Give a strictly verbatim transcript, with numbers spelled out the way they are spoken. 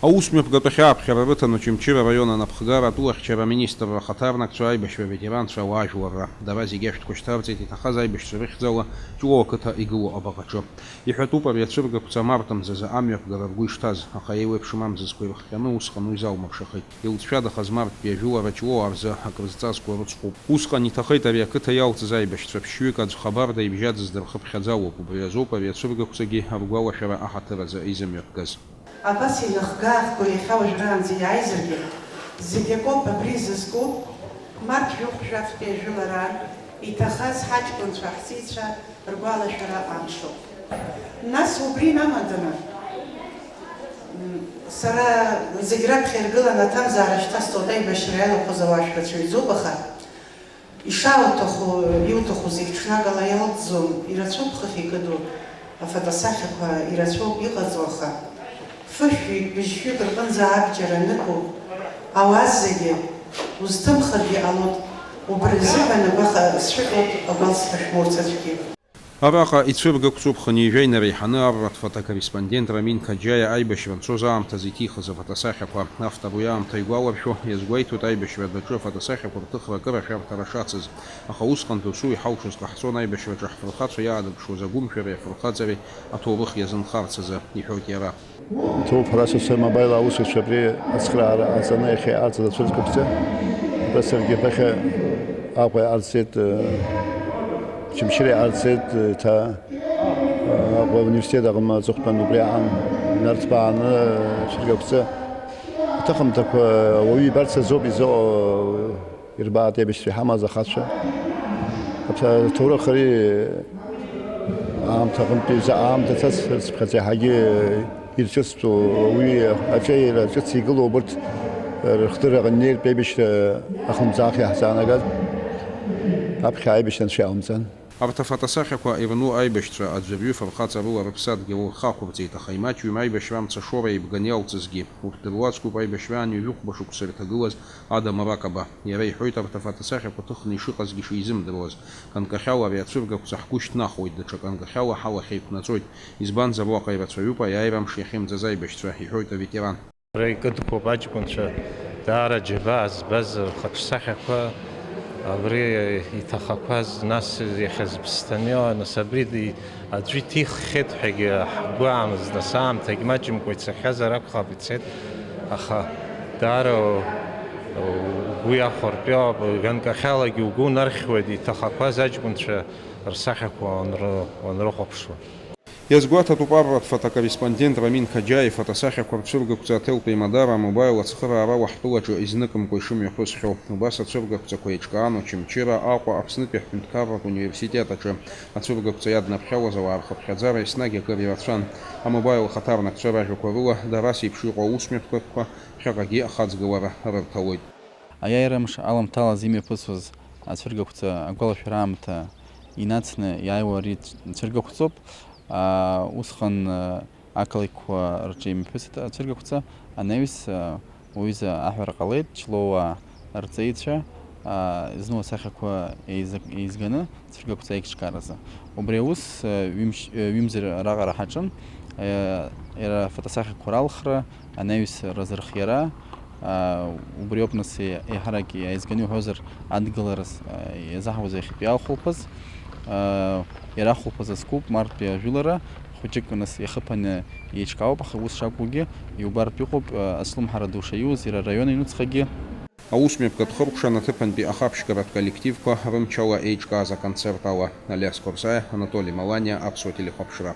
Аусмҩаԥгатә ахь ааԥхьара рыҭан Очамчыра араион анапхгара, атәылахьчара аминистрра ахаҭарнакцәа, аибашьра аветеранцәа, ауаажәларра. Дара зегьы ашәҭқәа шьҭарҵеит иҭахаз аибашьцәа рыхьӡала Ҷлоу ақыҭа игылоу абаҟаҿы. Иҳәатәуп ари ацәыргақәҵа март мзазы амҩаԥгара ргәы ишҭаз, аха еиуеиԥшым амзызқәа ирыхҟьаны усҟан уи залмыршахеит. Илҵшәадахаз марттәи ажәылара Ҷлоу рзы акрызҵазкуа рыцхәуп. Усҟан иҭахеит ари ақыҭа иалҵыз аибашьцәа ԥшьҩык аӡә хабарда ибжьаӡыз дырхыԥхьаӡалоуп, убри азоуп ари ацәыргақәҵагьы ргәалашәара аҳаҭыр азы изымҩаԥгаз. Абас инахгааго иахьа уажәраанӡа иааизаргьы, зегь акоуп абри зызку, март жәохә-жәафтәи ажәылараан иҭахаз ҳаҷкәынцәа, ҳҵеицәа ргәалашәара амшоуп. Нас убри инамаданы, м, сара зегь раԥхьа иргыланы аҭамзаара шьҭасҵоит, аибашьра иалахәыз ауаа шәрацәаҩӡоуп, аха Ишаауҭаху, иуҭаху зегь ҽнакала иалҵӡом, ирацәоуп хыхь икыду афотосахьақәа, ирацәоуп иҟаҵоу, аха фышәҩык, быжьшәҩык рҟынӡа абџьар анықәу ауаа зегьы узҭымхыргьы ҟалоит, убри азыҳәан агәаҟра сшәыҳәоит, агәалсра шәмоурц аӡәгьы. Араҟа ицәыргақәҵоуп хынҩажәа инареиҳаны арратә фотокорреспондент Рамин Қаџьаиа аибашьра анцоз аамҭазы иҭихыз афотосахьақәа. Автор уи аамҭа игәаларшәо, иазгәеиҭоит аибашьра адәаҿы афотосахьақәа рҭыхра акыр ашәарҭара шацыз. Аха усҟан досу иҳалшоз ҟаҳҵон аибашьраҿы ҳфырхацәа иаадырԥшуаз агәымшәареи афырхаҵареи аҭоурых иазынхарц азы, иҳәоит иара. Ҭоуп, ҳара Социал Мобаил аусзуҩцәа абри ацхыраара ҟаҵаны иахьа иҟарҵаз ацәыргақәҵа. Абра саргьы ԥыхьа Аҟәа иҟарҵеит, э, Очамчыра иҟарҵеит, э, еиҭа, э, Аҟәа ауниверситет аҟны аҵыхәтәан убри аҟан инарҭбааны, э, цәыргақәҵа. Аҭыхымҭақәа ауаҩы ибарц азоуп изыҟоу, ирбаат аибашьцәа иҳамаз ахацәа. Аҭ-, аҭоурых ари аамҭа аҟынтәи изы аамҭа ҭацәырцыԥхьаӡа иаҳагьы ирҿыцтәу уи аҿеира ҿыц игылоу убырҭ рыхдырраҟны инеиртә аибашьра ахлымӡаах иаҳзаанагаз аԥхьа аибашьра анцәа иаҟамҵан. Арҭ афотосахьақәа ирну аибашьцәа аӡәырҩы фырхаҵарыла рыԥсадгьыл рхы ақәырҵеит, аха имаҷҩым аибашьра амца ашоура еибганы иалҵызгьы. Урҭ дыруаӡәкуп аибашьраан ҩажәи хәба шықәса ирҭагылаз Адам Аракаба. Иара иҳәоит, арҭ афотосахьақәа ҭыхны ишыҟазгьы шизымдыруаз. Ганкахьала ари ацәыргақәҵа ҳгәы шьҭнахуеит, даҽа ганкахьала ҳалахь еиқәнаҵоит. Избанзар, уаҟа ирацәаҩуп аиааира амш иахьымӡаз аибашьцәа, иҳәоит аветеран. Ара икыдқәоуп аҷкәынцәа, даара џьабаа збаз рхаҿсахьақәа, абри иҭахақәаз, нас иахьа зыԥсҭа-, нас абри ди-, аӡәы иҭиххьеит ҳәагьы ҳгәы аамызт, нас аамҭагь маҷымкәа ицахьазар акәхап, ицеит, аха даара угәы иахәартә иоуп, ганкахьалагьы угәы унархьуеит, иҭахақәаз аҷкәынцәа рсахьақәа уанры-, уанрыхәаԥшуа. Иазгәаҭатәуп арратә фотокорреспондент Рамин Қаџьаиа ифотосахьақәа рцәыргақәҵа аҭелтә еимадара амобаил ацхыраара уаҳтәылаҿы изныкымкәа ишымҩаԥысхьоу. Убас ацәыргақәҵақәа еиҿкаан Очамчыра, Аҟәа, Аԥснытәи ҳҳәынҭқарратә университет аҿы. Ацәыргақәҵа иаднаԥхьалаз ауаа рхыԥхьаӡара еснагь акыр ирацәан. Амобаил ахаҭарнакцәа ражәақәа рыла, дара ас еиԥш иҟоу аусмҩаԥгатәқәа ԥхьаҟагьы ахаҵгылара рырҭалоит. Аиааира мш аламҭалаз имҩаԥысуаз ацәыргақәҵа агәалашәара аамҭа инацны иааиуа ари цәыргақәҵоуп. Аа, усҟан, аа, ақалақьқәа рҿы имҩаԥысит ацәыргақәҵа, анаҩс, аа, уҩыза аҳәара ҟалеит, Ҷлоуаа рҵеицәа, аа, зну асахьақәа еизак-, еизганы цәыргақәҵа аиҿкааразы. Убри аус, аа, ҩымш-, ҩымзар раҟара ҳаҿын, аа, иара афотосахьақәа ралхра, анаҩс разырхиара, аа, убриоуп нас е-, еиҳарак иааизганы иуҳәозар адгылараз, аа, иазаҳуаз иахьатәи ахәылԥаз, аа, иара ахәылԥаз азкуп марттәи ажәылара, хәыҷык нас иахыԥаны еиҿкаауп, аха ус шакәугьы иубартә иҟоуп, аа, ацәлымҳара ду шаиуз иара араион аҩнуҵҟагьы. Аусмҩаԥгатә хыркәшан аҭыԥантәи ахаԥшьгаратә коллективқәа рымчала еиҿкааз аконцерт ала. Алиас Қәарсаиа, Анатоли Маланиа, Аԥсуа телехәаԥшра.